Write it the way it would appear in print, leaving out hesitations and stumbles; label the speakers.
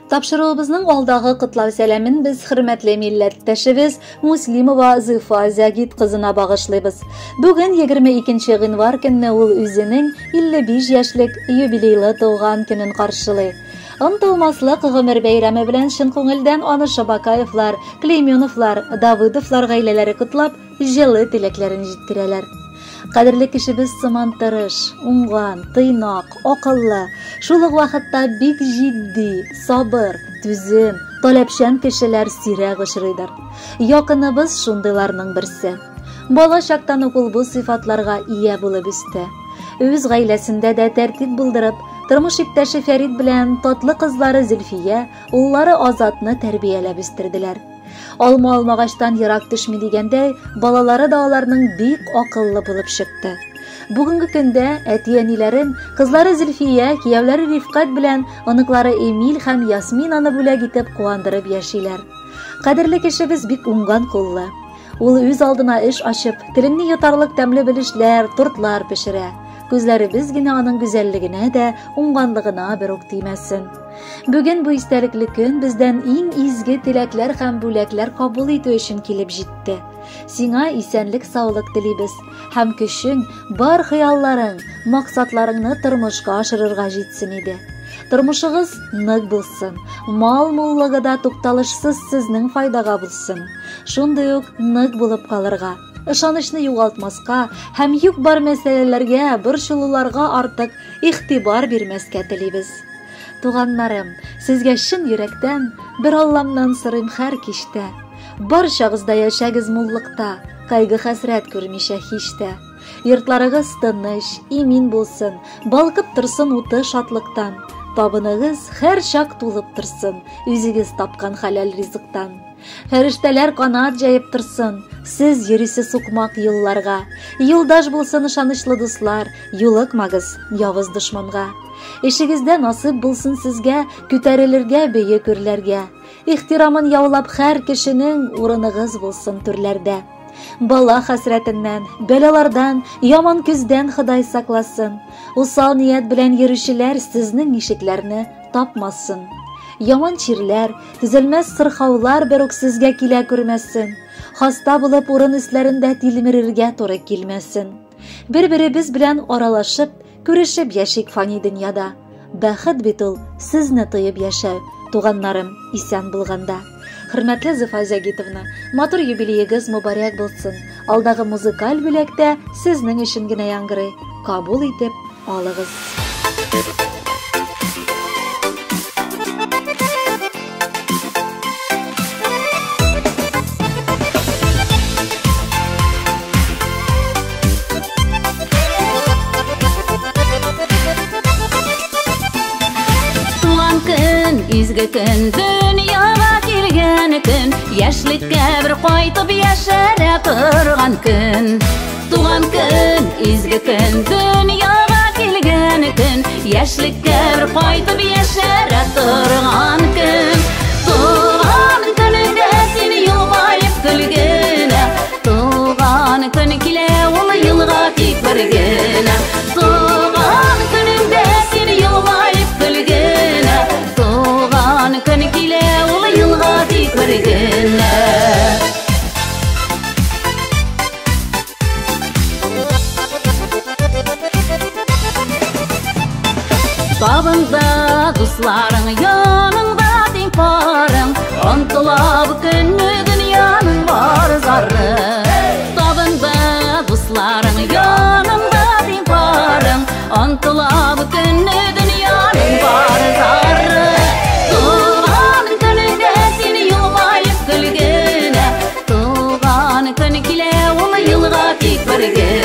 Speaker 1: Тапшыруыбызның алдагы котлау сәламен без хөрмәтле милләттәшебез Муслимова Зифа Зәгит кызына багышлыйбыз. Бүген 22 гыйнвар көнне ул үзенең 55 яшьлек юбилейлы туган көнен каршылый. Онытылмаслык гомер бәйрәме белән чын күңелдән аны Шабакаевлар, Клейменовлар, Давыдовлар гаиләләре котлап, җылы теләкләрен җиткерәләр. Кадерле кешебез сыман тырыш, уңган, тыйнак, акыллы, шул ук вакытта бик җитди, сабыр, түзем, таләпчән кешеләр сирәк очрыйдыр. Якыныбыз шундыйларның берсе. Бала чактан ук ул бу сыйфатларга ия булып үсте. Үз гаиләсендә дә тәртип булдырып, тормыш иптәше Фәрит белән татлы кызлары Зөлфия, уллары Азатны тәрбияләп үстерделәр. Алма алмагачтан ерак төшми дигәндәй, балалары да аларның бик акыллы булып чыкты. Бүгенге көндә әти-әниләрен, кызлары Зөлфия, кияүләре Рифкать белән оныклары Эмиль һәм Ясминаны бүләк итеп куандырып яшиләр. Кадерле кешебез бик уңган куллы. Ул үз алдына эш ачып, телеңне йотарлык тәмле белешләр, тортлар пешерә. Күзләребез генә аның гүзәллегенә дә, уңганлыгына бер үк тимәсен. Бүген бу истәлекле көн бездән иң изге теләкләр һәм бүләкләр кабул итү өчен килеп җитте. Сиңа исәнлек-саулык телибез һәм көчең, бар хыялларың, максатларыңны тормышка ашырырга җитсен иде. Тормышыгыз нык булсын, мал муллыгы да тукталышсыз сезнең файдага булсын. Шундый ук нык булып калырга, ышанычны югалтмаска һәм юк бар мәсьәләләргә, борчылуларга артык игътибар бирмәскә телибез. Туганнарым, сезгә чын йөрәктән бер Алламнан сорыйм һәр кичтә. Барчагыз да яшәгез муллыкта, кайгы-хәсрәт күрмичә һич тә. Йортларыгыз тыныч, имин булсын, балкып торсын уты шатлыктан. Табыныгыз һәр чак тулып торсын, үзегез тапкан хәләл ризыктан. Фәрештәләр канат җәеп торсын, сез йөрисе сукмак юлларга. Юлдаш булсын ышанычлы дуслар, юлыкмагыз явыз дошманга. Эшегездә насыйп булсын сезгә күтәрелергә бөек үрләргә. Ихтирамын яулап һәр кешенең урыныгыз булсын түрләрдә. Бала хәсрәтеннән, бәлалардан, яман күздән Ходай сакласын. Усал ният белән йөрүчеләр сезнең ишекләрне тапмасын. Яман чирләр, төзәлмәс сырхаулар бер үк сезгә килә күрмәсен. Хаста булып урын өсләрендә тилмерергә туры килмәсен. Бер-беребез белән аралашып, күрешеп яшик фани дөньяда. Бәхет бит ул сезне тоеп яшәү, туганнарым исән булганда. Хөрмәтле Зифа Зәгитовна, матур юбилеегыз мөбарәк булсын. Алдагы музыкаль бүләк тә сезнең өчен генә яңгырый. Кабул итеп алыгыз.
Speaker 2: Туган көн, изге көн, дөньяга килгән көн, яшьлеккә бер кайтып яшәрә торган көн. Туган көн, изге көн, дөньяга килгән көн, яшьлеккә бер кайтып яшәрә торган көн. Туган көнеңдә син елмаеп көлгенә, туган көн килә ул елга тик бер генә. Туган көнеңдә син елмаеп көлгенә, туган көн килә ул елга тик бер генә. Табында дусларың, яныңда тиң парың, ынтыла бу көнне дөньяның бар зары. Табында дусларың, яныңда тиң парың, ынтыла бу көнне дөньяның бар зары. Туган көнеңдә син елмаеп көлгенә, туган көн килә ул елга тик бер генә.